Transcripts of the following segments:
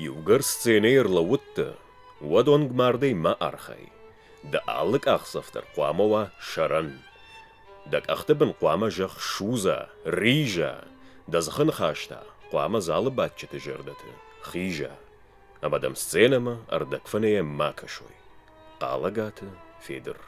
Иугӕр сценӕйы ӕрлӕууыдтӕ, уӕд онгмардӕй ма архай. Дӕ алы къахдзӕф дӕр хъуамӕ уа сӕрӕн. Дӕ къӕхты бын хъуамӕ зӕхх судза, риза, дӕ дзыхы ныхас та хъуамӕ залы бадджыты зӕрдӕты хиза, ӕмӕ дӕм сценӕмӕ ӕрдӕгфынӕйӕ ма кӕсой. Хъалӕгаты Федыр.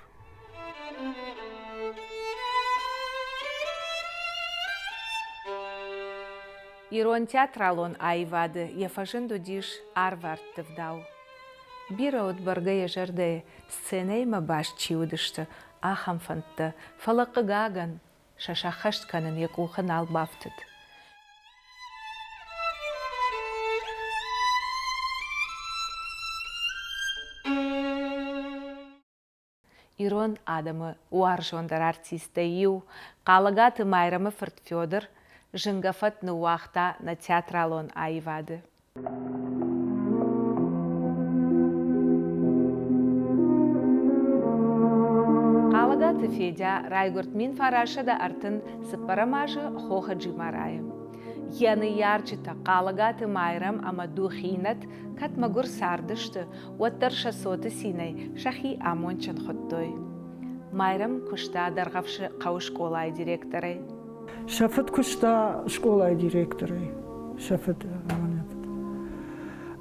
Ирон театралон аивады йӕ фӕзынд уыдис арвӕрттывдау. Бирӕ уыд бӕргӕ йӕ зӕрдӕйы сценӕимӕ баст чи уыдысты, ахӕм фӕндтӕ, фӕлӕ, хъыгагӕн, сӕ сӕххӕст кӕнын йӕ къухы нал бафтыд. Ирон адӕмы уарзондӕр артисттӕй иу, Хъалӕгаты Майрӕмы фырт Федыр, зынгӕ фӕд ныууагъта нӕ театралон аивады. Хъалӕгаты Федя райгуырд 1934 азы Хохы Джимарайы. Йӕ ныййарджытӕ Хъалӕгаты Майрӕм ӕмӕ Духинӕт кӕд мӕгуыр цардысты, уӕддӕр сӕ цоты цинӕй сӕхи амондджын хуыдтой. Майрӕм куыста Дӕргъӕвсы хъӕуы скъолайы директорӕй. Сӕ фыд куыста скъолайы директорӕй, сӕ фыд ӕмӕ фыд.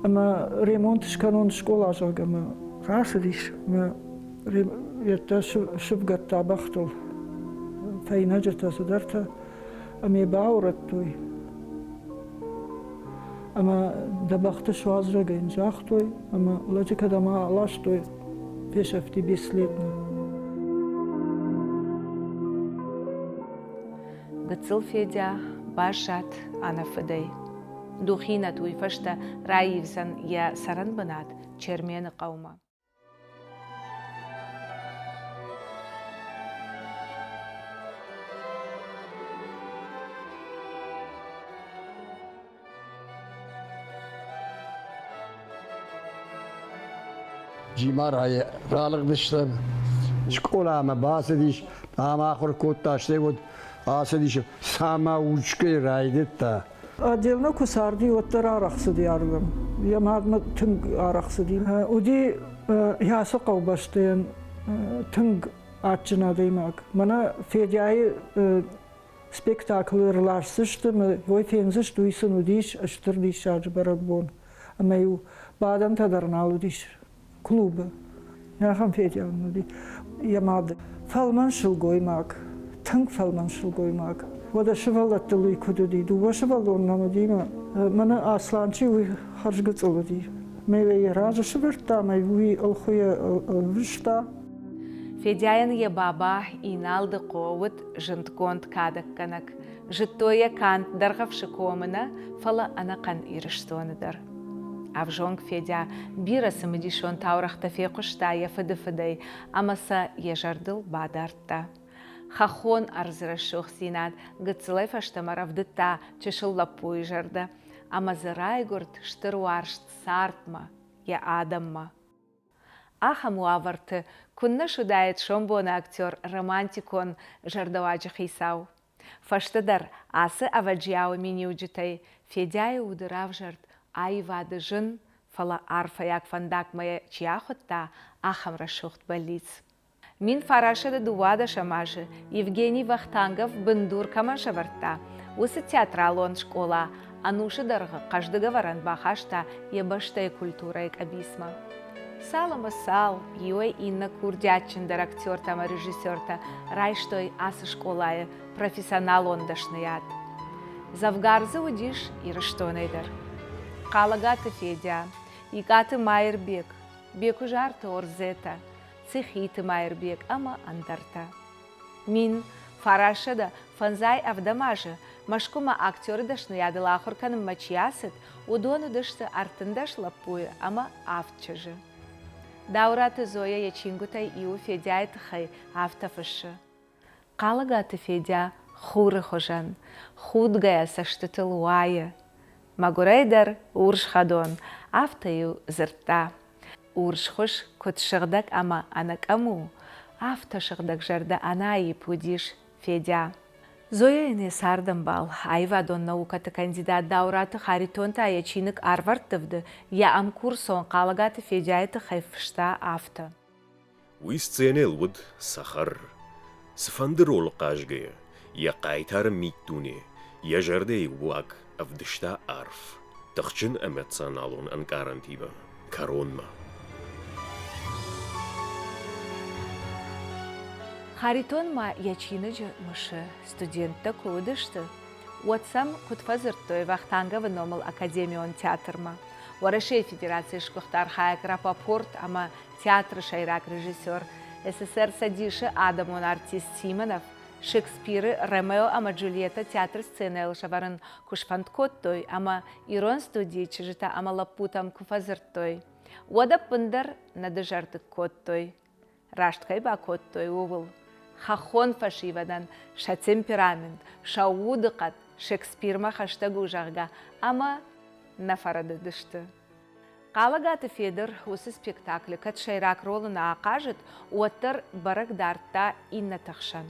Ӕмӕ ремонт скӕнон скъола, зӕгъгӕ, ӕмӕ рацыдис ӕмӕ йедтӕ сывгӕдта бӕхтыл, фӕйнӕджытӕ, цыдӕртӕ. Ӕмӕ йӕ баурӕдтой. Ӕмӕ дӕ бӕхты суадз, зӕгъгӕ йын загътой, ӕмӕ лӕджы кӕдӕм аластой, фесӕфти бесследно. Гыццыл Федя баззад ӕнӕфыдӕй. Духинӕт уый фӕстӕ раивдзӕн йӕ цӕрӕнбынат Чермены хъӕумӕ. Джимарайы ралыгъдыстӕм, скъоламӕ бацыдис, ам ахуыр кодта, стӕй уӕд ацыдис, самоучкӕй райдыдта. Отдельно куы царди, уӕддӕр арӕх цыди ардӕм. Йӕ мадмӕ тынг арӕх цыди. Уыди ацы хъӕубӕстӕйӕн тынг адджын адӕймаг. Мӕнӕ Федяйы спектаклы ӕрласдзысты ӕмӕ уый фендзысты, уый сын уыдис стыр диссаджы бӕрӕгбон. Ӕмӕ-иу бадӕнтӕ дӕр нал уыдис клубы. Ахӕм Федя уыди йӕ мад. Фӕлмӕн сылгоймаг, тынг фӕлмӕн сылгоймаг. Уӕдӕ сывӕллӕттыл уый куыд уыди? Дыууӕ сывӕллоны нӕм уыди мӕ мӕнӕ Асланчи уый хӕрзгыцъыл уыди. Мӕ йӕ разы сывӕрдта ӕмӕ уый ӕлхуыйӕ ӕлвыста. Федяйӕн йӕ баба Иналдыхъо уыд зындгонд кадӕггӕнӕг. Зыдтой йӕ канд Дӕргъӕвсы комы нӕ, фӕлӕ ӕнӕхъӕн Ирыстоны дӕр. Ӕвзонг Федя бирӕ цымыдисон таурӕгътӕ фехъуыста йӕ фыдыфыдӕй ӕмӕ сӕ йӕ зӕрдыл бадардта. Хӕххон ӕрдзы рӕсугъддзинад гыццылӕй фӕстӕмӕ рӕвдыдта чысыл лӕппуйы зӕрдӕ ӕмӕ дзы райгуырд стыр уарзт цардмӕ, йӕ адӕммӕ. Ахӕм уавӕрты куыннӕ суыдаид сомбоны актер романтикон зӕрдӕуаджы хицау. Фӕстӕдӕр ацы ӕвӕджиауы миниуджытӕй Федяйы уды равзӕрд аивады зын, фӕлӕ арфӕйаг фӕндагмӕ йӕ чи ахуыдта, ахӕм рӕсугъд бӕллиц. 1912 азы Евгений Вахтангов бындур кӕмӕн сӕвӕрдта, уыцы театралон скъола ӕнусы дӕргъы хъӕздыг ӕвӕрӕн бахаста йӕ бӕстӕйы культурӕйы къӕбицмӕ. Цал ӕмӕ цал, иуӕй иннӕ курдиатджындӕр актертӕ ӕмӕ режиссертӕ райстой ацы скъолайы профессионалон дӕсныйад. Дзӕвгар дзы уыдис Ирыстонӕй дӕр. Хъалӕгаты Федя, Икъаты Майырбег, Бекуызарты Орзетӕ, Цихиты Майырбег ӕмӕ ӕндӕртӕ. 1957 азы Мӕскуымӕ актеры дӕсныйадыл ахуыр кӕнынмӕ чи ацыд, уыдон уыдысты 13 лӕппуйы ӕмӕ авд чызджы. Дауыраты Зоя йӕ чингуытӕй иуы Федяйы тыххӕй афтӕ фыссы: Хъалӕгаты Федя хуры хуызӕн, худгӕйӕ цӕстытыл уайы. Мӕгуырӕй дӕр урс хӕдон, афтӕ-иу дзырдта. Урсхуыз куыд сыгъдӕг ӕмӕ ӕнӕкъӕм у, афтӕ сыгъдӕгзӕрдӕ ӕнӕаипп уыдис Федя. Зоя йын йӕ цардӕмбал, аивадон наукӕты кандидат Даураты Харитон та йӕ чиныг Арвӕрттывды йӕ ӕмкурсон Хъалӕгаты Федяйы тыххӕй фыста афтӕ. Уый сценӕйыл уыд цӕхӕр. Цыфӕнды ролы хъазгӕйӕ, йӕ хъайтары миддуне, йӕ зӕрдӕйы уаг ӕвдыста арф, тыхджын эмоционалон ӕнкъарӕнтимӕ кӕронмӕ. Харитон ма йӕ чиныджы мысы, студенттӕ куы уыдысты, уӕд сӕм куыд фӕдзырдтой Вахтанговы номыл академион театрмӕ, Уӕрӕсейы Федерацийы сгуыхт архайӕг Рапопорт ӕмӕ театры сӕйраг режиссер, СССР Цӕдисы адӕмон артист Симонов Шекспиры Ромео ӕмӕ Джульетта театры сценӕйыл сӕвӕрын куы сфӕнд кодтой ӕмӕ ирон студийы чызджытӕ ӕмӕ лӕппутӕм куы фӕдзырдтой, уӕд ӕппындӕр нӕ дызӕрдыг кодтой, раст кӕй бакодтой, ууыл. Хӕххон фӕсивӕдӕн сӕ темперамент, сӕ удыхъӕд Шекспирмӕ хӕстӕг у, зӕгъгӕ, ӕмӕ нӕ фӕрӕдыдысты. Хъалӕгаты Федыр уыцы спектаклы кӕд сӕйраг ролы нӕ ахъазыд, уӕддӕр бӕрӕг дардта иннӕты хсӕн.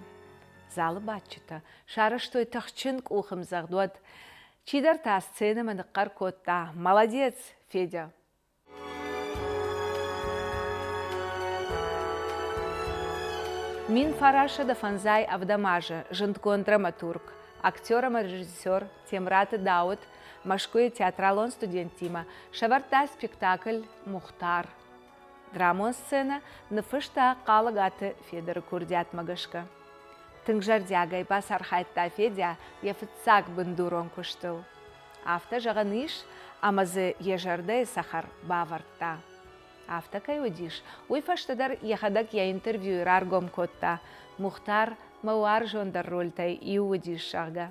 Залы бадджытӕ сарӕзтой тыхджын къухымдзӕгъд, уӕд чидӕр та сценӕмӕ ныхъхъӕр кодта: «Молодец, Федя!» 1957 азы зындгонд драматург, актер ӕмӕ режиссер Темыраты Дауыт Мӕскуыйы театралон студенттимӕ сӕвӕрдта спектакль «Мухтар». Драмон сценӕ ныффыста Хъалыгаты Федыры курдиатмӕ гӕсгӕ. Тынг зӕрдиагӕй бацархайдта Федя йӕ фыццаг бындурон куыстыл. Афтӕ зӕгъӕн ис, ӕмӕ дзы йӕ зӕрдӕйы цӕхӕр бавӕрдта. Афтӕ кӕй уыдис, уый фӕстӕдӕр йӕхӕдӕг йӕ интервьюйы раргом кодта, Мухтар мӕ уарзондӕр рольтӕй иу уыдис, зӕгъгӕ.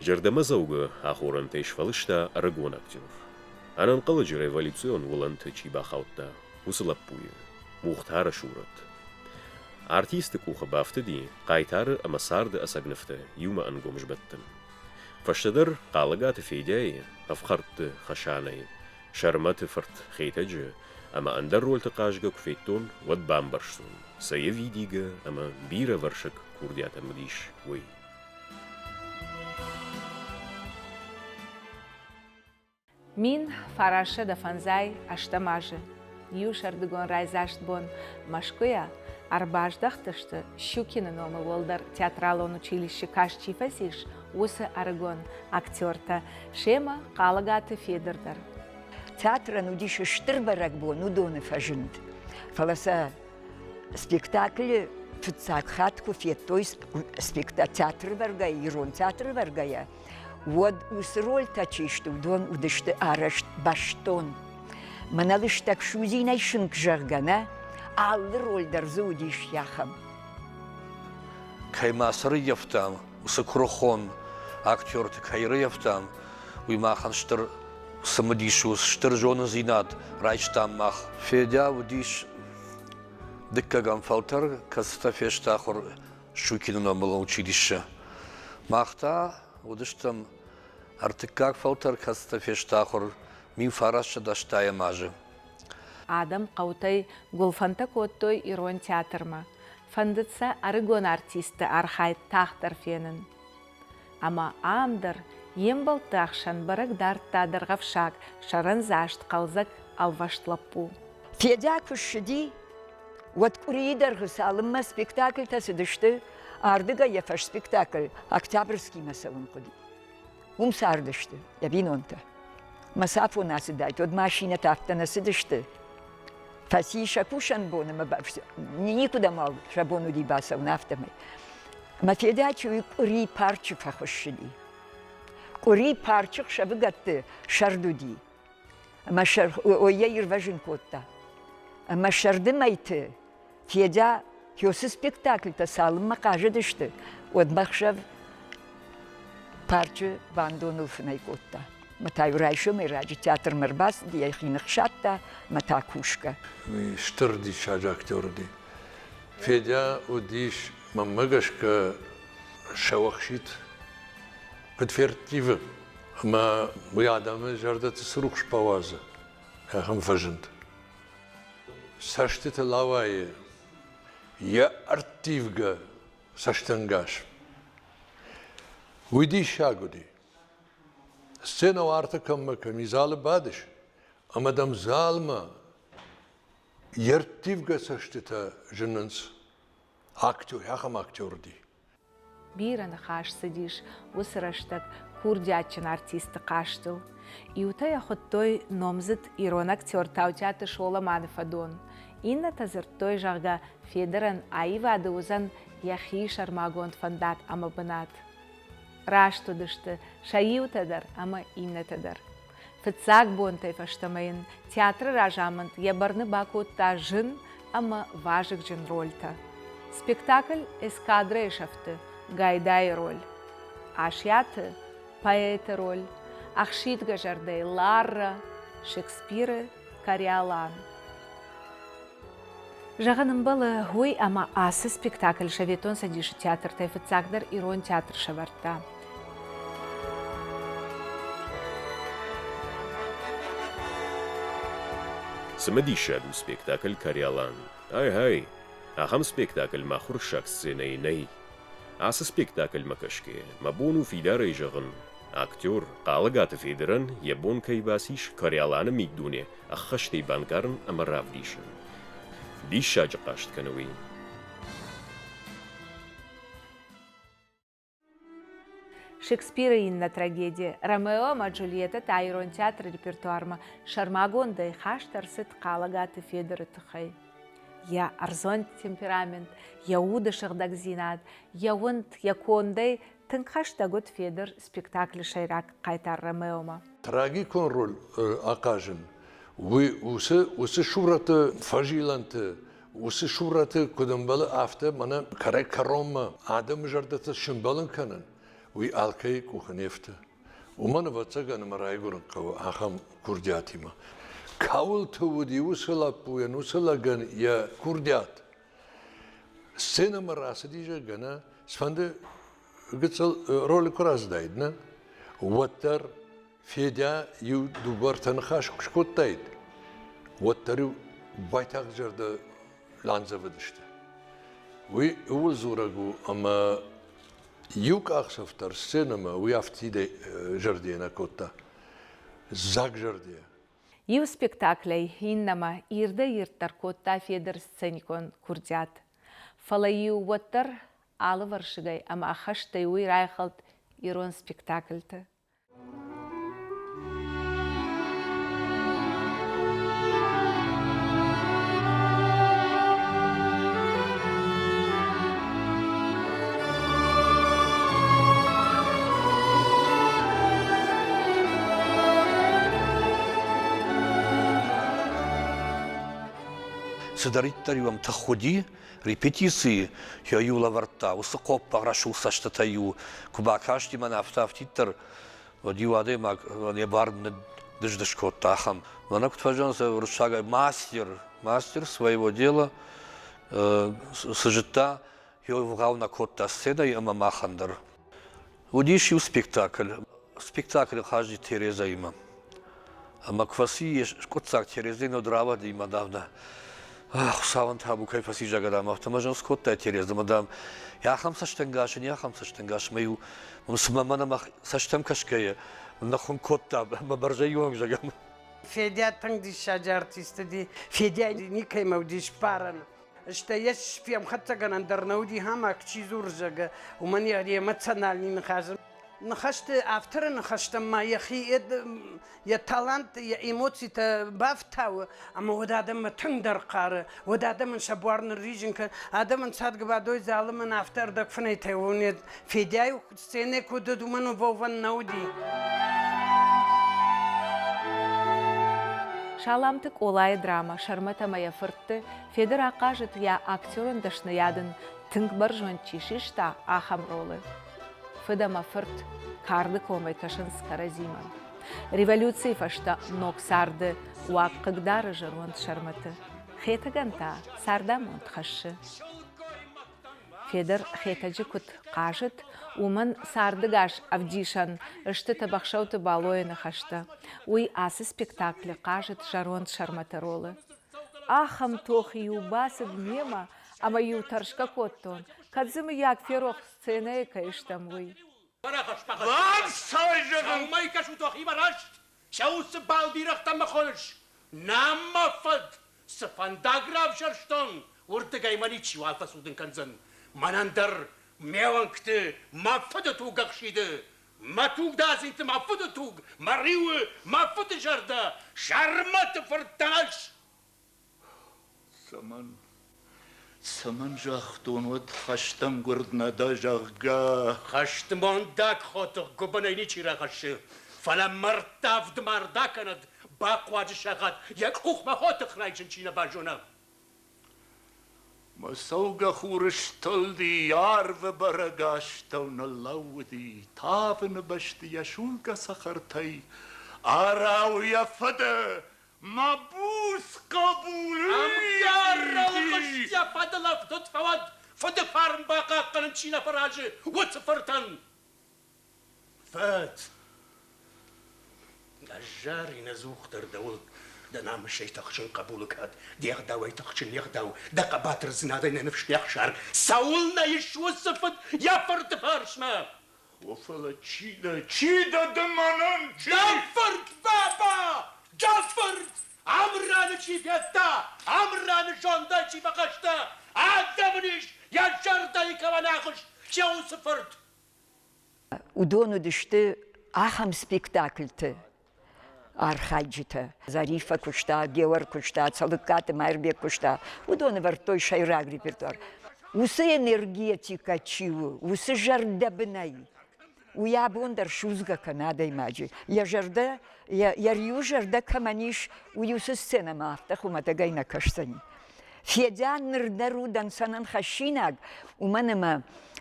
Зӕрдӕмӕдзӕугӕ ахорӕнтӕй сфӕлыста ӕрыгон актер. Ӕнӕнхъӕлӕджы революцион уылӕнты чи бахаудта, уыцы лӕппуйы, Мухтары сурӕт. Артисты къухы бафтыди хъайтары ӕмӕ царды ӕцӕг нывтӕ иумӕ ӕнгом сбӕттын. Фӕстӕдӕр Хъалыгаты Федяйы, ӕфхӕрдты Хасанайы, Сӕрмӕты фырт Хетӕджы ӕмӕ ӕндӕр рольты хъазгӕ куы федтон, уӕд бамбӕрстон, сӕ ӕвидигӕ ӕмӕ бирӕвӕрсыг курдиат ӕм уыдис, уый. 1985 азы иу сӕрдыгон райдзаст бон Мӕскуыйӕ ӕрбаздӕхтысты Щукины номыл уӕлдӕр театралон училище каст чи фӕцис, уыцы ӕрыгон актертӕ, семӕ Хъалыгаты Федыр дӕр. Театрӕн уыдис стыр бӕрӕгбон уыдоны фӕзынд, фӕлӕ сӕ спектаклы фыццаг хатт куы федтой театры вӕргӕйӕ, ирон театры вӕргӕйӕ, уӕд уыцы рольтӕ чи сты, уыдон уыдысты арӕзт бӕстон. Мӕнӕ лыстӕг судзинӕй сынк, зӕгъгӕ, нӕ, алы роль дӕр дзы уыдис ахӕм. Кӕй ма сӕрыййӕфтам, уыцы куырыхон актерты кӕй ӕрыййӕфтам, уый махӕн стыр цымыдис у, стыр зонындзинад райстам мах. Федя уыдис дыккӕгӕм фӕлтӕр, кӕцытӕ фесты ахуыр Щукины номыл училище. Мах та уыдыстӕм ӕртыккаг фӕлтӕр, кӕцытӕ фесты ахуыр 1980 азы. Адӕм хъӕутӕй гуылфӕнтӕ кодтой ирон театрмӕ. Фӕндыд сӕ ӕрыгон артистты архайд тагъддӕр фенын. Ӕмӕ ам дӕр йе мбӕлтты ӕхсӕн бӕрӕг дардта дӕргъӕвсаг, сӕрӕндзаст, хъӕлдзӕг ӕлвӕст лӕппу. Федя куы ссыди, уӕд къуырийы дӕргъы цалынмӕ спектакльтӕ цыдысты, ардыгӕй йӕ фӕсспектакль Октябрьскимӕ цӕуын хъуыди. Уым цардысты йӕ бинонтӕ. Мӕ цафон ацыдаид, уӕд машинӕтӕ афтӕ нӕ цыдысты. Фӕци сӕ кусӕн бон ӕмӕ никуыдӕм сӕ бон уыди бацӕуын, афтӕмӕй. Мӕ Федячы уый къуыри парчы фӕхуыссыди. Къуыри парчы хсӕвыгӕтты сӕрд уыди. Ӕмӕ ой йӕ ирвӕзын кодта. Ӕмӕ сӕрды мӕйты Федя Хёсы спектакльтӕ цалынмӕ хъазыдысты, уӕдмӕ хсӕв парчы бандоныл фынӕй кодта. Мӕ та-иу райсомӕй раджы театрмӕ ӕрбацыди, йӕхи ныхсадта мӕ та кусгӕ. Уый стыр диссаджы актер уыди. Федя уыдис, мӕнмӕ гӕсгӕ, сӕуӕхсид куыд ферттивы ӕмӕ уый адӕмы зӕрдӕты цы рухс бауадзы, ахӕм фӕзынд. Цӕстытыл ауайы йӕ ӕрттивгӕ цӕстӕнгас. Уый диссаг уыди. Сценӕ уарты кӕммӕ кӕм и залы бадыс, ӕмӕ дӕм залмӕ йе рттивгӕ цӕстытӕ зынынц. Актер, ахӕм актер уыди. Бирӕ ныхас цыдис уыцы рӕстӕг курдиатджын артисты хъазтыл. Иутӕ йӕ хуыдтой номдзыд ирон актер Таутиаты Соломаны фӕдон, иннӕтӕ дзырдтой, зӕгъгӕ, Федырӕн аивады уыдзӕн йӕхи сӕрмагонд фӕндаг ӕмӕ бынат. Раст уыдысты сӕ иутӕ дӕр ӕмӕ иннӕтӕ дӕр. Фыццаг бонтӕй фӕстӕмӕ йын театры разамынд йӕ бӕрны бакодта зын ӕмӕ вазыгджын рольтӕ. Спектакль «Эскадрӕйы сӕфты» Гайдайы роль, Асиаты поэты роль, ӕхсидгӕ зӕрдӕйы Ларра, Шекспиры Кориолан. Зӕгъын ӕмбӕлы уый, ӕмӕ ацы спектакль Советон Цӕдисы театртӕй фыццагдӕр ирон театр сӕвӕрдта. Цымыдисаг у спектакль «Кориолан». Ай-гьай, ахӕм спектакль ма хуырссаг сценӕйы нӕй. Ацы спектакльмӕ кӕсгӕйӕ, мӕ бон у фидарӕй зӕгъын, актер Хъалыгаты Федырӕн йӕ бон кӕй бацис Кориоланы миддуне ӕххӕстӕй банкъарын ӕмӕ равдисын. Диссаджы хъазт кӕны уый. Шекспиры иннӕ трагеди «Ромео ӕмӕ Джульетта» та ирон театры репертуармӕ сӕрмагондӕй хаст ӕрцыд Хъалыгаты Федыры тыххӕй. Йӕ ӕрдзон темперамент, йӕ уды сыгъдӕгдзинад, йӕ уынд, йӕ кондӕй тынг хӕстӕг уыд Федыр спектаклы сӕйраг хъайтар Ромеомӕ. Трагикон роль ахъазын, уый уыцы, уыцы сурӕты фӕзилӕнты, уыцы сурӕты куыд ӕмбӕлы, афтӕ мӕнӕ кӕрӕй-кӕронмӕ адӕмы зӕрдӕтӕ сымбӕлын кӕнын, уый алкӕй къухы не фты. Уымӕн, ӕвӕццӕгӕн, ӕмӕ райгуырын хъӕуы ахӕм курдиатимӕ. Кӕуылты уыди уыцы лӕппуйӕн, уыцы лӕгӕн йӕ курдиат? Сценӕмӕ рацыди, зӕгъгӕ, нӕ, цыфӕнды гыццыл ролы куы рацыдаид, нӕ, уӕддӕр Федя иу дыууӕртӕ ныхас куы скодтаид, уӕддӕр-иу уайтагъд зӕрдӕ ландзӕвыдысты. Уый ууыл дзурӕг у, ӕмӕ иу къахдзӕф дӕр сценӕмӕ уый афтидӕй зӕрдийӕ нӕ кодта. Дзаг зӕрдийӕ. Иу спектаклӕй иннӕмӕ ирдӕй-ирддӕр кодта Федыр сценикон курдиат. Фӕлӕ-иу уӕддӕр алывӕрсыгӕй ӕмӕ ӕххӕстӕй уый райхӕлд ирон спектакльты. Цыдӕриддӕр-иу ӕм тых уыди, репетицийы йӕ-иу лӕвӕрдта, уыцы хъоппӕгъ рӕсугъд цӕстытӕй-иу куы бакасти мӕнӕ афтӕ афтиддӕр, уӕд-иу адӕймаг йӕ бар ныддыз-дыз кодта ахӕм. Мӕнӕ куыд фӕзӕгъынц уырыссагӕй мастер, мастер своего дела, цы зыдта, ӕвгъау нӕ кодта сценӕйы ӕмӕ махӕн дӕр. Уыдис иу спектакль. Спектаклы хъазыди Терезӕимӕ. Ӕмӕ куы фӕци йе скъуыддзаг Терезӕйы нод рауадимӕ, дам, да, Хуыцауӕн табу кӕй фӕци, зӕгъгӕ, дам, афтӕ мӕ зын скодтай Терезӕ, ӕмӕ, дам, ахӕм цӕстӕнгас ын, ахӕм цӕстӕнгас, ӕмӕ-иу цыма мӕнӕ мӕ цӕстӕм кӕсгӕйӕ ныххуын кодта мӕ бӕрзӕй онг, зӕгъӕм. Федя тынг диссаджы артист уыди. Федя никӕимӕ уыди сбарӕн. Стӕй йӕ фемхӕццӕгӕнӕн дӕр нӕ уыди ахӕм чи дзуры, зӕгъгӕ, уымӕн йӕ эмоциональный ныхас. Ныхӕсты авторы ныхӕстӕм ма йӕхи йӕ талант, йӕ эмоцитӕ бафтауы, ӕмӕ уӕд адӕммӕ тынгдӕр хъары, уӕд адӕмӕн сӕ буар нырризын кӕны. Адӕмӕн цадгӕбадой залымӕн афтӕ ӕрдӕгфынӕйтӕ уынӕд. Федяйы сценӕ куыд уыд, уымӕн уӕвӕн нӕ уыди. Саламты Къолайы драмӕ Сӕрмӕт ӕмӕ йӕ фыртты Федыр ахъазыд йӕ актерон дӕсныйад ын тынг бӕрзонд чи систа, ахӕм ролы. Фыд ӕмӕ фырт карды комӕй кӕсынц кӕрӕдзимӕ. Революцийы фӕстӕ ног царды уаг хъыгдары зӕронд Сӕрмӕты. Хетӕгӕн та цардамонд хӕссы. Федыр Хетӕджы куыд хъазыд, уымӕн цардыгас ӕвдисӕн сты Тӕбӕхсӕуты Балойы ныхӕстӕ. Уый ацы спектаклы хъазыд зӕронд Сӕрмӕты ролы. Ахӕм тохы-иу бацыд мемӕ ӕмӕ-иу тӕрсгӕ кодтон, кӕд дзы мыййаг ферох сценӕйы кӕй стӕм, уый. Лансой зӕгъын! Сӕумӕй кӕсут уӕхимӕ раст, сӕ уыцы балбирӕгътӕм мӕ хоныс. Нӕм мӕ фыд, цы фӕндаг равзӕрстон, уырдыгӕй мӕ ничиуал фӕцудын кӕндзӕн. Мӕнӕн дӕр ме уӕнгты мӕ фыды туг ӕхсиды. Мӕ тугдадзинты мӕ фыды туг, мӕ риуы мӕ фыды зӕрдӕ, Сӕрмӕты фырт дӕн ӕз! Цӕмӕн, цӕмӕн загътон уӕд хӕстӕнгуырд нӕ дӕ, зӕгъгӕ? Хӕстмондаг хотых гуыбынӕй ничи рахӕссы, фӕлӕ мӕрдтавд мард акӕнӕд, бахъуаджы сахат йӕ къухмӕ хотых райсын чи нӕ базона. Мӕ цӕугӕ хур стылди, арвы бӕрӕг астӕу ныллӕууыди, тавыны бӕсты йӕ судзгӕ цӕхӕртӕй арауы йӕ фыды Мӕ буц хъӕбул! Ӕмгар ӕлгъыст йӕ фӕдыл ӕфтыд фӕуӕд, фыды фарн бахъахъхъӕнын чи нӕ фӕразы, уыцы фыртӕн. Фыд, ӕз зарин ӕдзухдӕр дӕуыл, дӕ намысӕй тыхджын хъӕбулы кад, де гъдауӕй тыхджын не гъдау, дӕ хъӕбатырдзинадӕй нӕ ныфс не хсар. Цӕуылнӕ ис уыцы фыд йӕ фырты фарсмӕ? О, фӕлӕ чи дӕ, чи дӕ ды мӕнӕн, чи? Дӕ фырт, баба! Дӕ фырт! Амраны чи федта, Амраны зондӕй чи фӕхъӕстӕ, адӕмы ис йӕ зӕрдӕйы кӕмӕн ахызт, йӕ уыцы фырт! Уыдон уыдысты ахӕм спектакльты архайджытӕ. Зариффӕ куыста, Геор куыста, Цӕлыккаты Майырбег куыста. Уыдон ӕвӕрдтой сӕйраг репертуар. Уыцы энергетикӕ чи у, уыцы зӕрдӕбынӕй, уый абон дӕр судзгӕ кӕны адӕймаджы. Йӕ зӕрдӕ, йӕ риуы зӕрдӕ кӕмӕн ис, уый уыцы сценӕмӕ афтӕ хуымӕтӕгӕй нӕ кӕсдзӕни. Федя ныр дӕр у дӕнцӕнӕн хӕссинаг, уымӕн ӕмӕ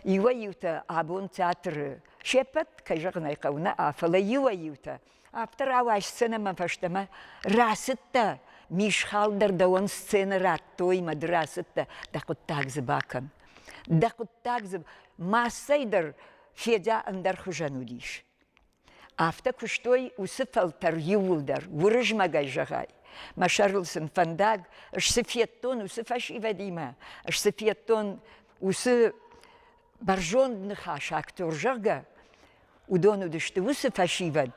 иуӕй-иутӕ абон театры се ппӕт, кӕй зӕгъын ӕй хъӕуы, нӕ, фӕлӕ иуӕй-иутӕ афтӕ рауай сценӕмӕ фӕстӕмӕ рацыдтӕ, мисхал дӕр дӕуӕн сценӕ радтой мӕ ды рацыдтӕ, дӕ хъуыддаг дзы бакӕн. Дӕ хъуыддаг дзы массӕй дӕр Федя ӕндӕр хуызӕн уыдис. Афтӕ куыстой уыцы фӕлтӕр иууылдӕр, Уырызмӕгӕй зӕгъай. Мӕ сӕрыл сын фӕндаг, цы федтон уыцы фӕсивӕдимӕ, цы федтон уыцы бӕрзонд ныхас актер, зӕгъгӕ, уыдон уыдысты уыцы фӕсивӕд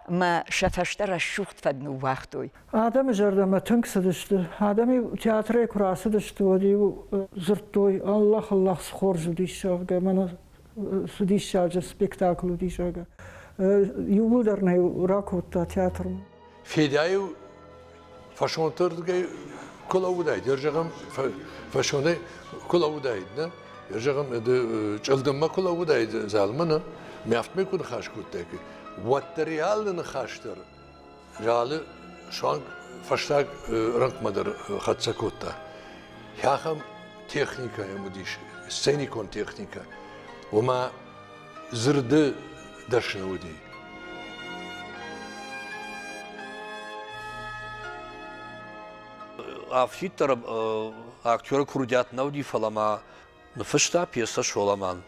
ӕмӕ сӕ фӕстӕ рӕсугъд фӕд ныууагътой. Адӕмы зӕрдӕмӕ тынг цыдысты. Адӕм-иу театрӕй куы рацыдысты, уӕд-иу дзырдтой, Аллах, Аллах, цы хорз уыдис, зӕгъгӕ, мӕнӕ цы диссаджы спектакль уыдис, зӕгъгӕ. Иууылдӕр нӕ ракодта театрмӕ. Федя-иу фӕсонтырдыгӕй куы лӕууыдаид, зӕгъӕм, фӕсонӕй куы лӕууыдаид, нӕ, зӕгъӕм, чъылдыммӕ куы лӕууыдаид залмӕ, нӕ, ме афтӕмӕй куы ныхас кодтаиккой, уӕддӕр йӕ алы ныхас дӕр залы суанг фӕстаг рӕнхъмӕ дӕр хӕццӕ кодта. Ахӕм техникӕ йӕм уыдис, сценикон техникӕ, ома дзырды дӕсны уыди. Афтиддӕр актеры курдиат нӕ уыди, фӕлӕ ма ныффыста пьесӕ Соламан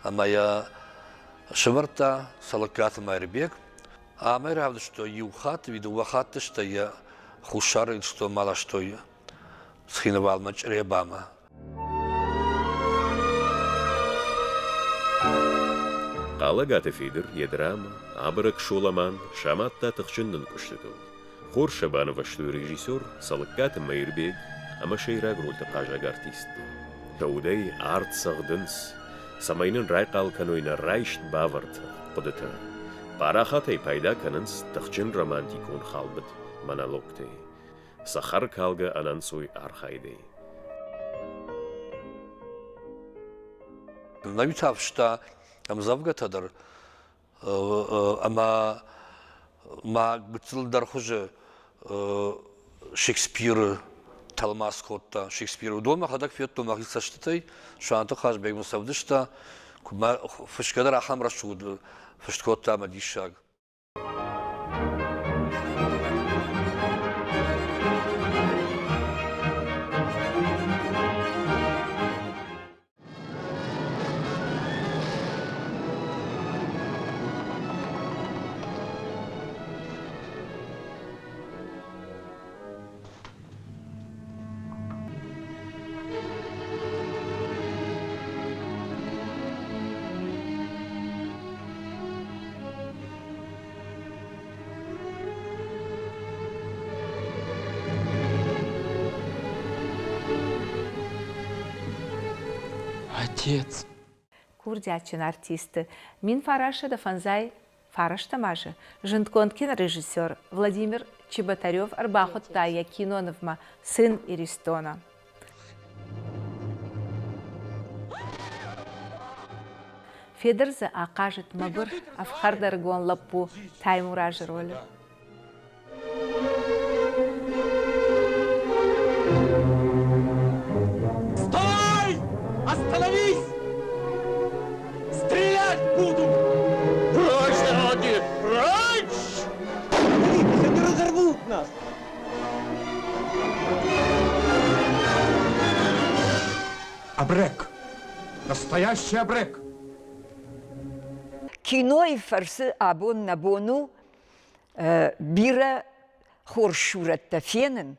ӕмӕ йӕ сӕвӕрдта Цӕлыккаты Майырбег. Ӕмӕ равдыстой иу хатт, дыууӕ хатты, стӕй йӕ Хуссар Ирыстонмӕ ластой Цхинвалмӕ Чъребамӕ. Хъалӕгаты Федыр йӕ драмӕ «Абырӕг Соламан» самадта тыхджын нынкъуыстытыл. Хорз сӕ банывӕзтой режиссер Цӕлыккаты Мӕирбег ӕмӕ сӕйраг рольты хъазӕг артисттӕ. Сӕ удӕй арт цӕгъдынц, цӕмӕй нын райхъал кӕной нӕ райст-бавӕрд хъуыдытӕ. Парахатӕй пайда кӕнынц тыхджын романтикон халбыд монологтӕй. Цӕхӕркалгӕ ӕнӕнцой архайдӕй. Нӕуи фыста ӕмдзӕвгӕтӕ дӕр ӕмӕ ма гыццылдӕр хуызы Шекспиры тӕлмац кодта. Шекспиры уыдон мӕхӕдӕг федтон мӕхи цӕстытӕй. Суанты Хазбег мын сӕвдыста, куы мӕ фысгӕ дӕр ахӕм рӕсугъд фыст кодта ӕмӕ диссаг. Отец. Курдиатджын артисты 1905 фарӕстӕм азы зындгонд кинорежиссер Владимир Чеботарев ӕрбахуыдта йӕ кинонывмӕ «Сын Иристона». Федыр дзы ахъазыд мӕгуыр, ӕфхӕрдӕрыгон лӕппу Таймуразы ролы. Стой! Остановись! Стрелять буду! Прочь с дороги! Прочь! Они разорвут нас! Абрек! Настоящий абрек! Кинойы фӕрцы абон нӕ бон у бирӕ хорз сурӕттӕ фенын,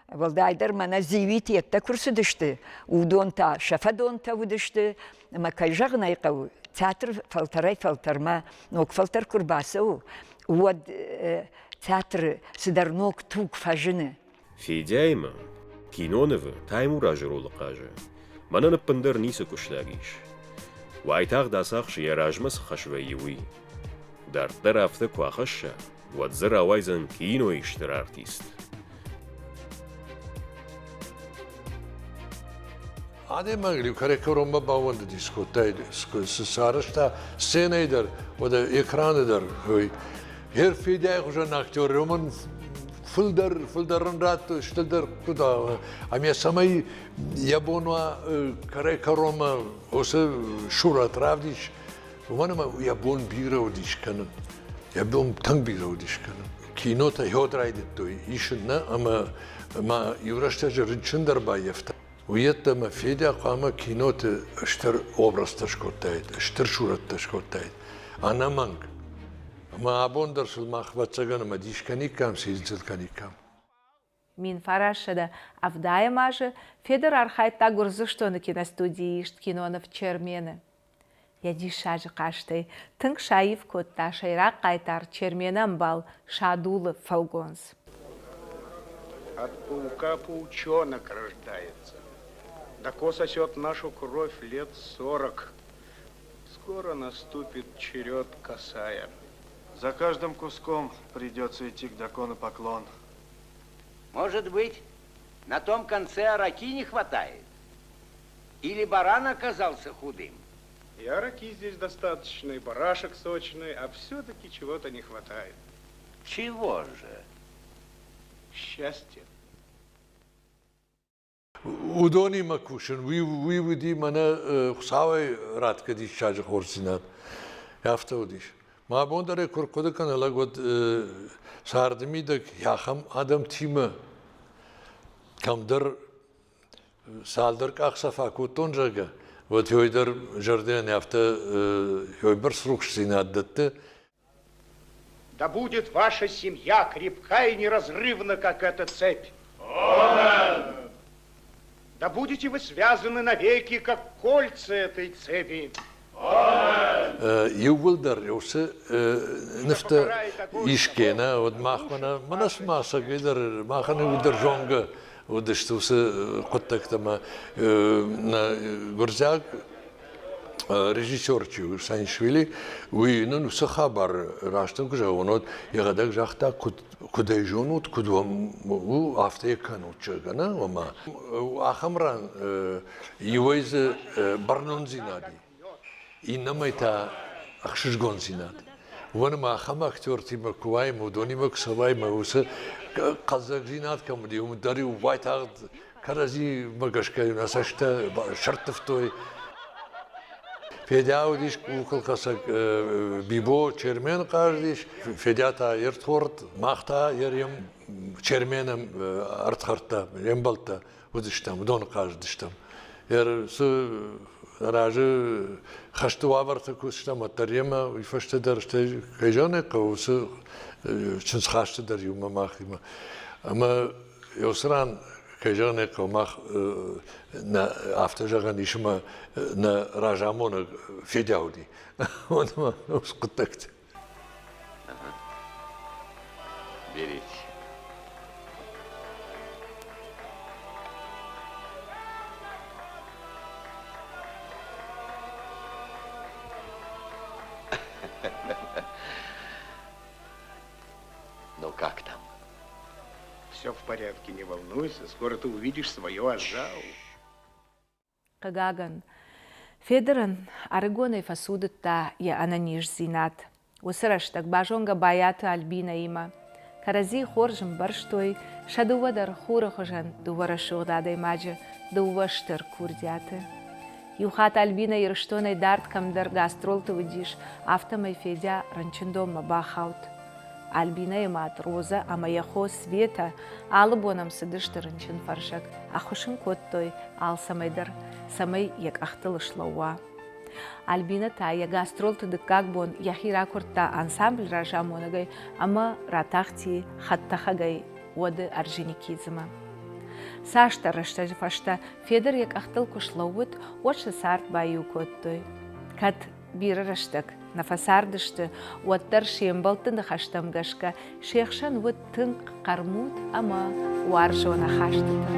уӕлдайдӕр мӕнӕ Дзиуиты йедтӕ куы рцыдысты, уыдон та сӕ фӕдонтӕ уыдысты, ӕмӕ кӕй зӕгъын ӕй хъӕуы, театр фӕлтӕрӕй-фӕлтӕрмӕ ног фӕлтӕр куы рбацӕуы, уӕд театры цыдӕр ног туг фӕзыны. Федяимӕ кинонывы Таймуразы ролы хъазы. Мӕнӕн ӕппындӕр ницы куыстаг ис. Уайтагъд ацахсы йӕ размӕ цы хӕс вӕййы, уый. Дарддӕр афтӕ куы ахӕсса, уӕд дзы рауайдзӕн кинойы стыр артист. Адӕймаг кӕронмӕ баууӕндыдис кодтаид, цы сарӕзта сценӕйы дӕр, уӕдӕ экраны дӕр. Гер Федяйы хуызӕн актер уымӕн фылдӕр, фылдӕр ын радтой, стылдӕр куыд ӕмӕ цӕмӕй йӕ бон уа кӕрӕй-кӕронмӕ уыцы сурӕт равдис, уымӕн ӕмӕ йӕ бон бирӕ уыдис кӕнын. Йӕ бон тынг бирӕ уыдис кӕнын. Кинотӕ йод райдыдтой исын нӕ ӕмӕ ма иу рӕстӕджы рынчын дӕр баййӕфта. Уыййеддӕмӕ Федя хъуамӕ киноты стыр образтӕ скодтаид, стыр сурӕттӕ скодтаид. Ӕнӕмӕнг. Ӕмӕ абон дӕр сыл мах, ӕвӕццӕгӕн, ӕмӕ дис кӕниккам, цин кӕниккам. 1970 азы Федор архайдта Гуырдзыстоны киностудийы ист киноныв «Чермен-ы». Йӕ диссаджы хъазтӕй тынг саив кодта сӕйраг хъайтар Чермены ӕмбал Садулы фӕлгонц. От паука паучонок рождается. Дако сосет нашу кровь лет 40. Скоро наступит черед косая. За каждым куском придется идти к Дако на поклон. Может быть, на том конце араки не хватает? Или баран оказался худым? И араки здесь достаточно, и барашек сочный, а все-таки чего-то не хватает. Чего же? Счастье. Уыдонимӕ кусын, уый, уый уыди мӕнӕ Хуыцауӕй ратгӕ диссаджы хорздзинад. Афтӕ уыдис. Мӕ абон дӕр ӕй куы рхъуыды кӕны лӕг, уӕд царды мидӕг ахӕм адӕмтимӕ кӕмдӕр цалдӕр къахдзӕф акодтон, зӕгъгӕ, уӕд ёй дӕр зӕрдӕйӕн афтӕ ёйбӕрц рухсдзинад дӕтты. Да будет ваша семья крепка и неразрывна, как эта цепь. Да будете вы связаны навеки, как кольца этой цепи. Иууылдӕр уыцы нывтӕ искӕнӕ, уӕд мах мӕнӕ мӕнӕ цыма сӕгӕй дӕр махӕн иуылдӕр зонгӕ уыдысты уыцы хъуыддӕгтӕ ӕмӕ нӕ гуырдзиаг режиссер чи у, Санишвили, уый нын уыцы хабар раст ын куы зӕгъон, уӕд йӕхӕдӕг загъта, куыд, куыд ӕй зонут, куыд уӕм у, афтӕ йӕ кӕнут, зӕгъгӕ, нӕ, ома ахӕм ран иуӕй дзы бӕрнондзинад и, иннӕмӕй та ӕхсызгондзинад. Уымӕн ӕмӕ ахӕм актертимӕ куы уаим, уыдонимӕ куы цӕуай, мӕ уыцы хъӕлдзӕгдзинад кӕм уыди, уым дӕр-иу уайтагъд кӕрӕдзимӕ гӕсгӕ нӕ цӕстӕ сӕрттывтой. Федя уыдис къухылхӕцӕг Бибо Чермен хъазыдис, Федя та йе рдхорд, мах та Чермены ӕрдхӕрдтӕ, йе мбӕлттӕ уыдыстӕм, уыдоны хъазыдыстӕм. Цы разы хӕсты уавӕрты куы уыдыстӕм, уӕддӕр йемӕ уый фӕстӕ дӕр стӕй кӕй зӕгъын ӕй хъӕуы, уыцы чындзхасты дӕр иумӕ махимӕ. Ӕмӕ уыцы ран, кӕй зӕгъын ӕй хъӕуы, мах нӕ афтӕ зӕгъӕн ис, ӕмӕ нӕ разамонӕг Федя уыди. Уымӕ уыцы хъуыддӕгты. Берите. Ну как там? Все в порядке, не волнуйся. Скоро ты увидишь свое Ажау. Хъыгагӕн, Федырӕн ӕрыгонӕй фӕцудыдта йӕ ӕнӕниздзинад. Уыцы рӕстӕг базонгӕ Байаты Альбинӕимӕ. Кӕрӕдзи хорз ӕмбӕрстой, сӕ дыууӕ дӕр хуры хуызӕн дыууӕ рӕсугъд адӕймаджы, дыууӕ стыр курдиаты. Иу хатт Альбинӕ Ирыстонӕй дард кӕмдӕр гастролты уыдис, афтӕмӕй Федя рынчындонмӕ бахауд. Альбинӕйы мад Розӕ ӕмӕ йӕ хо Светӕ алы бон ӕм цыдысты рынчынфӕрсӕг, ӕххуыс ын кодтой алцӕмӕй дӕр, цӕмӕй йӕ къӕхтыл слӕууа. Альбинӕ та йӕ гастролты дыккаг бон йӕхи ракуырдта ансамбль разамонӕгӕй ӕмӕ ратахти хӕдтӕхӕгӕй уӕды Орджоникидземӕ. Цасдӕр рӕстӕджы фӕстӕ Федыр йӕ къӕхтыл куы слӕууыд, уӕд сӕ цард баиу кодтой. Кӕд бирӕ рӕстӕг нӕ фӕцардысты, уӕддӕр се мбӕлтты ныхӕстӕм гӕсгӕ се хсӕн уыд тынг хъӕрмуд ӕмӕ уарзон ахастытӕ.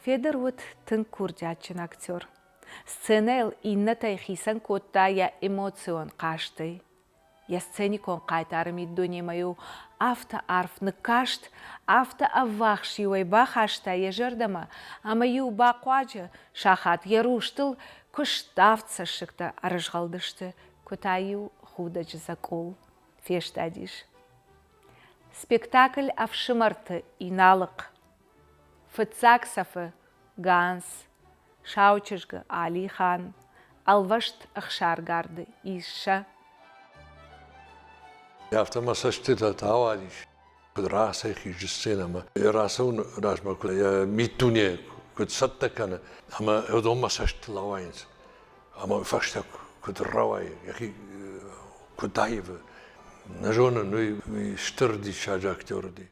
Федыр уыд тынг курдиатджын актер. Сценӕйыл иннӕтӕй хицӕн кодта йӕ эмоцион хъазтӕй. Йӕ сценикон хъайтары миддунемӕ-иу афтӕ арф ныккаст, афтӕ ӕввахс-иу ӕй бахаста йӕ зӕрдӕмӕ, ӕмӕ-иу бахъуаджы сахат йӕ рустыл куы ставд цӕссыгтӕ ӕрызгъӕлдысты, куы та-иу худӕджы дзӕкъул фестадис. Спектакль «Ӕфсымӕрты Иналыхъ» фыццаг цӕфы Ганс, Саучызгы Алихан, ӕлвӕст ӕхсаргарды Иссӕ. Афтӕ мӕ цӕстытӕ ауадис, куыд рацӕйхизы сценӕмӕ, йӕ рацӕуыны размӕ куыд йӕ миддуне куыд цӕттӕ кӕны, ӕмӕ уыдон мӕ цӕстытыл ауайынц. Ӕмӕ фӕстӕ куыд рауайы, йӕхи куыд аивы, нӕ зонын, уый стыр диссаджы актер уыди.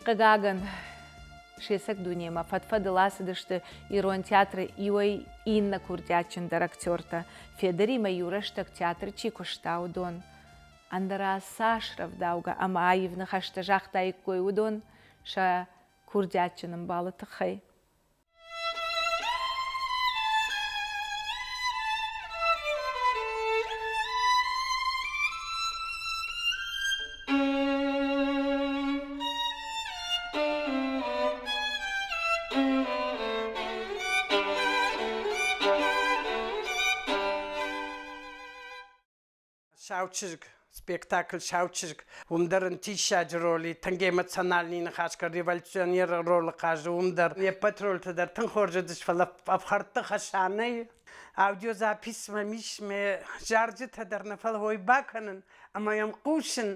Хъыгагӕн, се цӕг дунемӕ фӕд-фӕдыл ацыдысты ирон театры иуӕй иннӕ курдиатджындӕр актертӕ, Федыримӕ иу рӕстӕг театры чи куыста, уыдон. Ӕндӕра цас рӕвдаугӕ ӕмӕ аив ныхӕстӕ загътаиккой уыдон сӕ курдиатджын ӕмбалы тыххӕй. Саучызг, спектакль Саучызг, уым дӕр ын диссаджы роли, тынг эмоциональный ныхас кӕны, революционеры ролы хъазы, уым дӕр. Не ппӕт рольты дӕр тынг хорз уыдис, фӕлӕ ӕфхӕрдты Хӕсанӕйы аудиозапись мӕм ис, мӕ зарджытӕ дӕр нӕ, фӕлӕ ой бакӕнын ӕмӕ йӕм хъусын.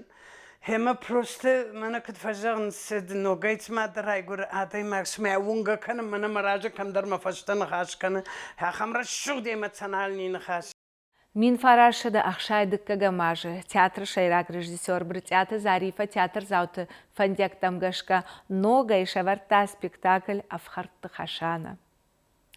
Гъемӕ просто мӕнӕ куыд фӕзӕгъынц, ногӕй цыма дӕ райгуыры адӕймаг, цыма уынгӕ кӕны, мӕнӕ мӕ разы кӕмдӕр мӕ фӕстӕ ныхас кӕны, ахӕм рӕсугъд эмоциональный ныхас. 1960 дыккӕгӕм азы театры сӕйраг режиссер Брытъиаты Зарифӕ театрдзауты фӕндиӕгтӕм гӕсгӕ ногӕй сӕвӕрдта спектакль «Ӕфхӕрдты Хӕсанӕ».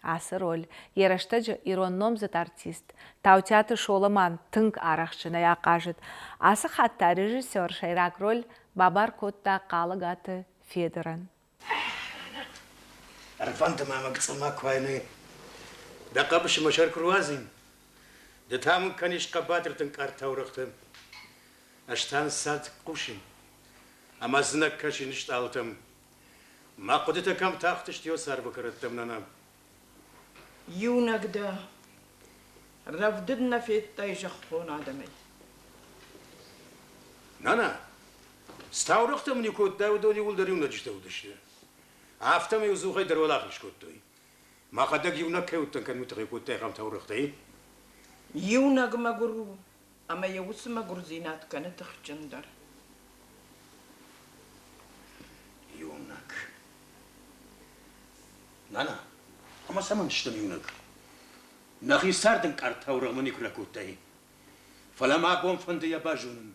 Ацы роль йӕ рӕстӕджы ирон номдзыд артист Таутиаты Соломан тынг арӕхстджынӕй ахъазыд. Ацы хатт та режиссер сӕйраг роль бабар кодта Хъалыгаты Федырӕн. Ӕрфӕнты ма мӕ гыццыл куы айнӕ. Дӕ хъӕбысы мӕ сӕр куы руадзин, ды та мын кӕнис хъӕбатырты ӕнкъард таурӕгътӕ. Ӕз та ӕнцад хъусин ӕмӕ ӕдзынӕг кӕсин стъалытӕм. Мӕ хъуыдытӕ кӕм тахтысты йӕ царвы кӕрӕттӕм, нана? Иунӕг дӕ, рӕвдыд нӕ федтай зӕххон адӕмӕй. Нана, цы таурӕгътӕ мын-иу кодтай, уыдон иууылдӕр иунӕджытӕ уыдысты. Афтӕмӕй ӕдзухӕй дӕр уӕлахиз кодтой. Мӕхӕдӕг иунӕг кӕй уыдтӕн, кӕд уый тыххӕй кодтай ахӕм таурӕгътӕй? Иунӕг мӕгуыр у, ӕмӕ йӕ уыцы мӕгуырдзинад кӕны тыхджындӕр. Иунӕг. Нана, ӕмӕ цӕмӕн стӕм иунӕг? Нӕхи цард ӕнкъард таурӕгъмӕ никуы ракодтай. Фӕлӕ мӕ абон фӕнды йӕ базонын.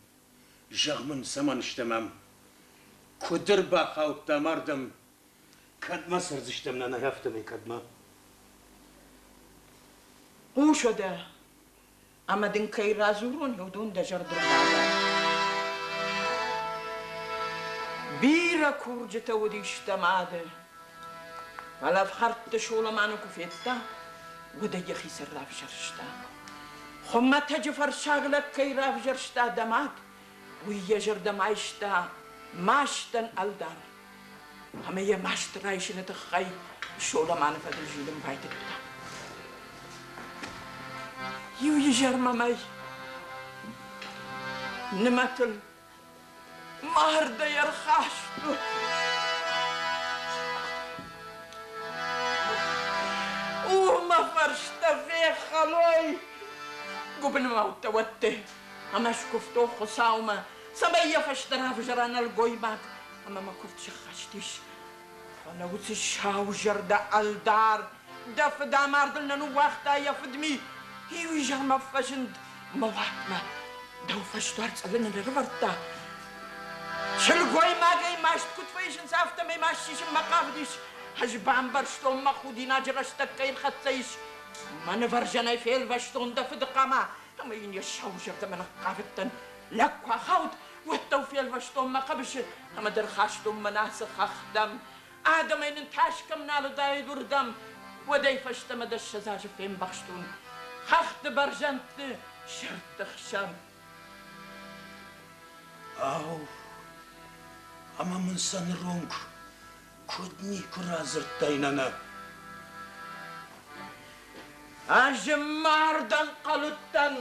Зӕгъ мын, цӕмӕн стӕм ам? Куыд ӕрбахаудтам ардӕм? Кӕдмӕ цӕрдзыстӕм нана, афтӕмӕй кӕдмӕ? Хъус уӕдӕ, ӕмӕ дын кӕй радзурон, уыдон дӕ зӕрдыл бадар. Бирӕ курджытӕ уыдис дӕ мады, фӕлӕ ӕфхӕрдты Соломаны куы федта, уӕд ӕй йӕхицӕн равзӕрста. Хуымӕтӕджы фӕрсаг лӕг кӕй равзӕрста дӕ мад, уый йӕ зӕрдӕмӕ айста мастӕн ӕлдар. Ӕмӕ йӕ маст райсыны тыххӕй Соломаны фӕдыл зилын байдыдта. Иу изӕр мӕм ӕй нымӕтыл мардӕй ӕрхастой. О, мӕ фӕрстӕ фехӕлой! Гуыбынмӕ уыдтӕ уӕдты ӕмӕ скуывтон Хуыцаумӕ, цӕмӕй йӕ фӕстӕ равзӕра нӕлгоймаг, ӕмӕ мӕ куывд сыххӕст ис. Фӕлӕ уыцы саузӕрдӕ ӕлдар дӕ фыдамардыл нӕ ныууагъта йӕ фыдми. Иу изӕрмӕ фӕзынд мӕ уатмӕ, дӕу фӕсдуар цъылыны ӕрӕвӕрдта. Сылгоймагӕй маст куыд фӕисынц, афтӕмӕй маст сисынмӕ хъавыдис. Ӕз бамбӕрстон, мӕ худинаджы рӕстӕг кӕй ӕрхӕццӕ ис. Мӕ нывӕрзӕнӕй фелвӕстон дӕ фыды хъама ӕмӕ йын йӕ сау зӕрдӕмӕ ныхъхъавыдтӕн. Лӕг куы ахауд, уӕд дӕу фелвӕстон мӕ хъӕбысы ӕмӕ дӕ рхастон мӕнӕ ацы хӕхтӕм. Адӕмӕй нын тас кӕм нал уыдаид, уырдӕм. Уӕдӕй фӕстӕмӕ дӕ 20 азы фембӕхстон хӕхты бӕрзӕндты сырдты хсӕн. Ау, ӕмӕ мын сӕ ныронг куыд никуы радзырдтай, нана? Ӕз мард ӕнхъӕл уыдтӕн,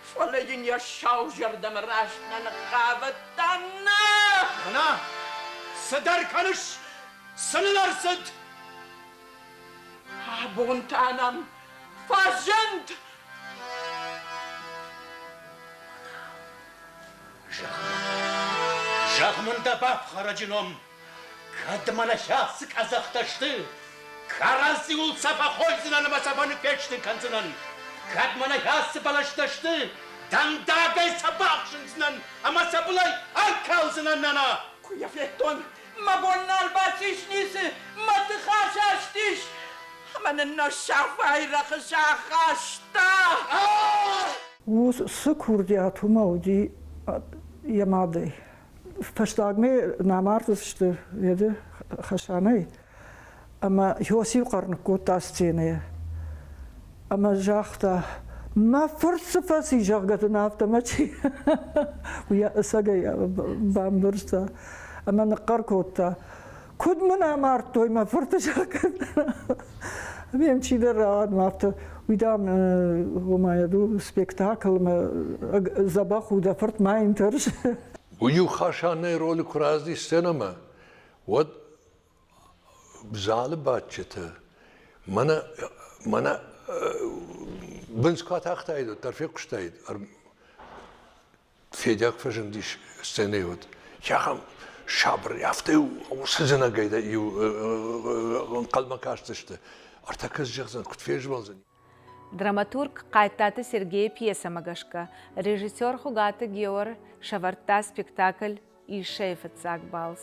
фӕлӕ йын йӕ сау зӕрдӕмӕ раст нӕ ныхъхъавыдтӕн. Нӕ! Нана, цыдӕр кӕныс? Цы ныл ӕрцыд? Абон та нӕм фӕзынд! Зӕгъ мын дӕ бафхӕрӕджы ном, кӕд мӕнӕ хӕцы къӕдзӕхтӕ сты, кӕрӕдзиуыл сӕ фӕхойдзынӕн ӕмӕ сӕ быны фестын кӕндзынӕн. Кӕд мӕнӕ хӕцы бӕлӕстӕ сты, дӕндагӕй сӕ бахсындзынӕн ӕмӕ сӕ былӕй ӕркалдзынӕн, нана! Куы йӕ федтон, мӕ бон нал бацис ницы, мӕ тых асастис, ӕмӕ нын нӕ сафайы рӕхыс ахаста. Уыцы курдиат уымӕ уыди йӕ мадӕй. Фӕстагмӕ нӕ мардысты еды Хасанӕй, ӕмӕ Иосиф хъӕр ныккодта сценӕйӕ ӕмӕ загъта, мӕ фырт цы фӕци, зӕгъгӕ дын афтӕ мӕ чи уый ӕцӕгӕй бамбӕрста ӕмӕ ныхъхъӕр кодта, куыд мын амардтой мӕ фырты, зӕгъгӕ. Ӕмӕ йӕм чидӕр рауад мӕ афтӕ, уый, дам, ома спектаклмӕ дзӕбӕх у, дӕ фырт ма йын тӕрс. Уый-иу Хасанӕй ролы куы рацыди сценӕмӕ, уӕд залы бадджытӕ мӕнӕ мӕнӕ бындз куы атахтаид, уӕддӕр фехъуыстаид. Федяк фӕзындис сценӕйы уӕд. Ахӕм сабыр, афтӕ уыцы зынӕгӕй иу ӕнхъӕлмӕ кастысты. Ӕртӕккӕ зӕгъдзӕн, куыд фезмӕлдзӕн. Драматург Хъайттаты Сергейы пьесӕмӕ гӕсгӕ режиссер Хуыгаты Геор сӕвӕрдта спектакль Иссӕйы фыццаг балц.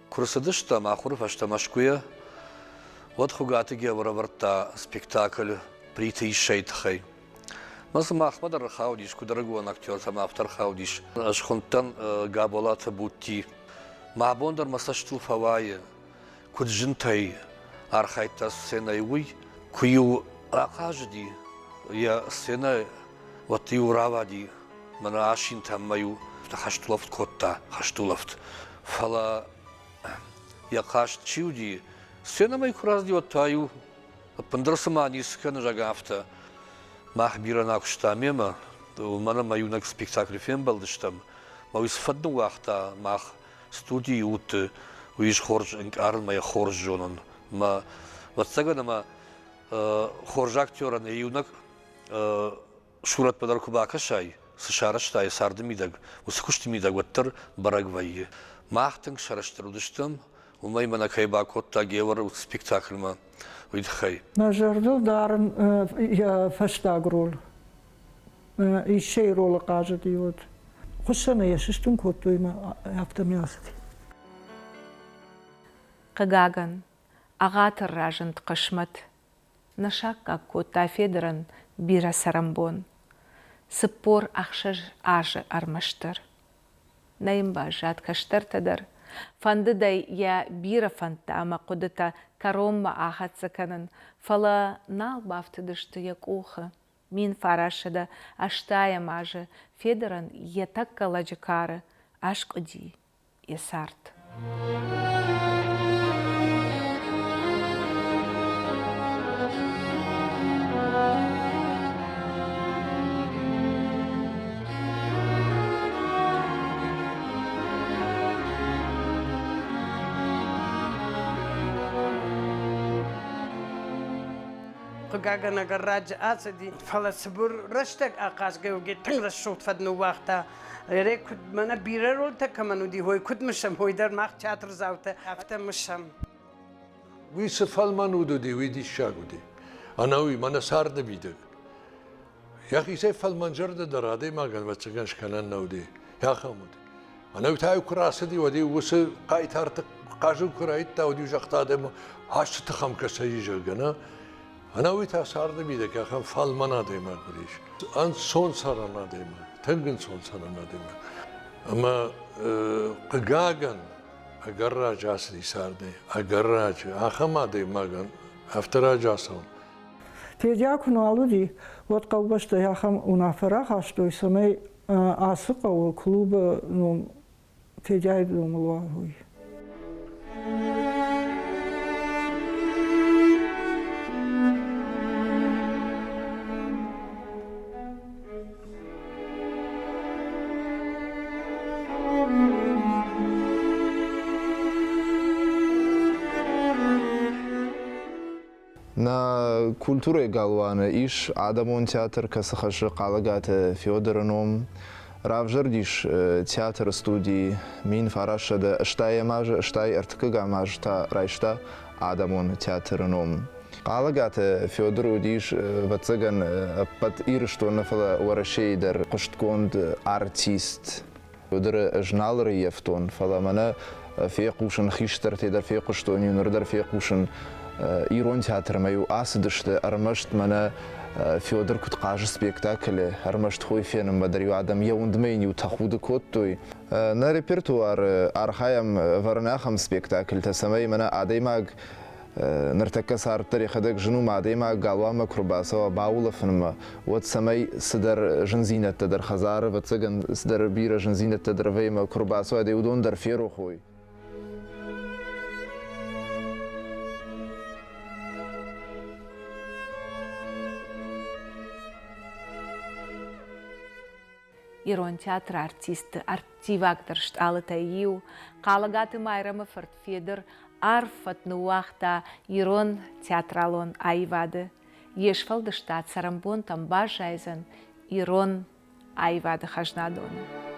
Куы рцыдыстӕм ахуыры фӕстӕ Мӕскуыйӕ, уӕд Хуыгаты Геор ӕвӕрдта спектакль Плиты Иссӕйы тыххӕй. Мӕ дзы махмӕ дӕр ӕрхаудис, куыд ӕрыгон актертӕм, афтӕ ӕрхаудис. Ӕз хуындтӕн Габолаты Будти. Мӕ абон дӕр мӕ цӕстыл фӕуайы, куыд зынтӕй архайдта сценӕйы, уый. Куы-иу ахъазыди йӕ сценӕ, уӕд-иу рауади мӕнӕ асинтӕм мӕ-иу хӕстулӕфт кодта, хӕстулӕфт. Фӕлӕ йӕ хъазт чи уыди, сценӕмӕ куы рацыди, уӕд та-иу ӕппындӕр цыма ницы кӕны, зӕгъгӕ, афтӕ. Мах бирӕ нӕ куыстам мемӕ, уымӕн ӕмӕ иунӕг спектаклы фембӕлдыстӕм. Мӕ уый цы фӕд ныууагъта мах студийы удты, уый ис хорз ӕнкъарын мӕ йӕ хорз зонын. Мӕ, ӕвӕццӕгӕн ӕмӕ хорз актерӕн йӕ иунӕг сурӕтмӕ дӕр куы бакӕсай, цы сарӕзта йӕ царды мидӕг, уыцы куысты мидӕг уӕддӕр бӕрӕг вӕййы. Мах тынг сӕрыстыр уыдыстӕм, уымӕй мӕнӕ кӕй бакодта Геор спектакльмӕ, уый тыххӕй. Мӕ зӕрдыл дарын йӕ фӕстаг роль. Иссӕйы ролы хъазыди уӕд. Хуыссӕны йӕ сыстын кодтой ӕмӕ афтӕмӕй ацыди. Хъыгагӕн, ӕгъатыр разынд хъысмӕт. Нӕ саккаг кодта Федырӕн бирӕ цӕрӕнбон. 46 азы ӕрмӕстдӕр. Нӕ йын баззад кӕстӕртӕ дӕр. Фӕндыд ӕй йӕ бирӕ фӕндтӕ ӕмӕ хъуыдытӕ кӕронмӕ ахӕццӕ кӕнын, фӕлӕ нал бафтыдысты йӕ къухы. 1980 азы Федырӕн йӕ тӕккӕ лӕджы кары аскъуыди йӕ цард. Хъыгагӕн, ӕгӕр раджы ацыди, фӕлӕ цыбыр рӕстӕг ахъазгӕ тынг рӕсугъд фӕд ныууагъта. Ӕрӕ куыд мӕнӕ бирӕ рольтӕ кӕмӕн уыди, уой куыд мысӕм, уой дӕр мах театрдзаутӕ афтӕ мысӕм. Уый цы фӕлмӕн уд уыди, уый диссаг уыди. Ӕнӕуи мӕнӕ царды мидӕг. Йӕхицӕй фӕлмӕнзӕрдӕ дӕр адӕймагӕн ӕвӕццӕгӕн скӕнӕн нӕ уыди. Ахӕм уыд. Ӕнӕуи та-иу куы рацыди, уӕд-иу уыцы хъайтарты хъазын куы райдыдта, уӕд-иу загъта адӕмы, ацы тыхӕм кӕцӕй и, зӕгъгӕ, нӕ? Ӕнӕуи та царды мидӕг ахӕм фӕлмӕн адӕймаг уыдис. Ӕнцон цӕрӕн адӕймаг, тынг ӕнцон цӕрӕн адӕймаг. Ӕмӕ хъыгагӕн, ӕгӕр раджы ацыди цардӕй, ӕгӕр раджы. Ахӕм адӕймагӕн афтӕ раджы ацӕуын. Федя куы нал уыди, уӕд хъӕубӕстӕй ахӕм уынаффӕ рахастой, цӕмӕй ацы хъӕуы клубы ном Федяйы номыл уа, уый. Нӕ культурӕйы галуаны ис адӕмон театр, кӕцы хӕссы Хъалыгаты Федоры ном. Равзӕрдис театры студийы 1980 азы, стай ӕртыккӕгӕм азы та райста адӕмон театры ном. Хъалыгаты Федор уыдис, ӕвӕццӕгӕн, ӕппӕт Ирыстоны, фӕлӕ Уӕрӕсейы дӕр хъуыстгонд артист. Федоры ӕз нал ӕрыййӕфтон, фӕлӕ мӕнӕ фехъусын, хистӕртӕй дӕр фехъуыстон, ныр дӕр фехъусын, ирон театрмӕ-иу ацыдысты, ӕрмӕст мӕнӕ Федор куыд хъазы спектаклы, ӕрмӕст хой фенынмӕ дӕр-иу адӕм йӕ уындмӕ йын-иу тӕхуды кодтой. Нӕ репертуары архайӕм ӕвӕрын ахӕм спектакльтӕ, цӕмӕй мӕнӕ адӕймаг ныртӕккӕ цард дӕр йӕхӕдӕг зын у, мӕ адӕймаг галуанмӕ куы рбацӕуа баулӕфынмӕ, уӕд цӕмӕй цыдӕр зындзинӕдтӕ дӕр хӕдзары, ӕвӕццӕгӕн, цыдӕр бирӕ зындзинӕдтӕ дӕр вӕййы, куы рбацӕуа, уыдон дӕр ферох уой. Ирон театры артистты ӕрттивагдӕр стъалытӕй иу, Хъалыгаты Майрӕмы фырт Федыр арф фӕд ныууагъта ирон театралон аивады. Йе сфӕлдыстад цӕрӕнбонтӕм баззайдзӕн ирон аивады хӕзнадоны.